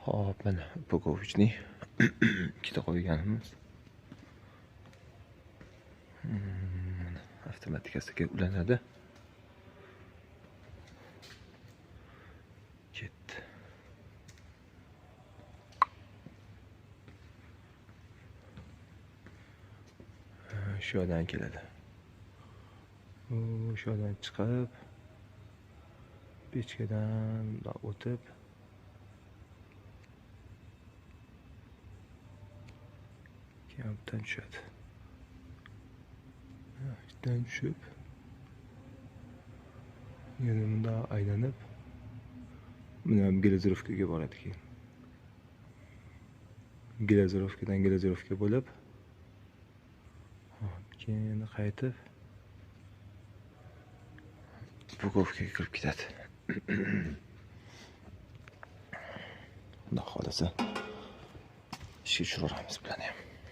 Hop, mana упаковочный ikkita qo'yganimiz. Mana avtomatikasiga ulanadi. Ketdi. Shu yoqdan keladi. Shu yoqdan chiqib, pechkadan o'tib, keyin bundan tushadi. Bundan tushib, yana bundan aylanib, buni ham Gelazirovkaga boradi keyin. Gelazirovkadan Gelazirovka bo'lib, keyin qaytib Bukovkaga kirib ketadi. Xudo xolasa ishga tushiraveramiz bularni ham.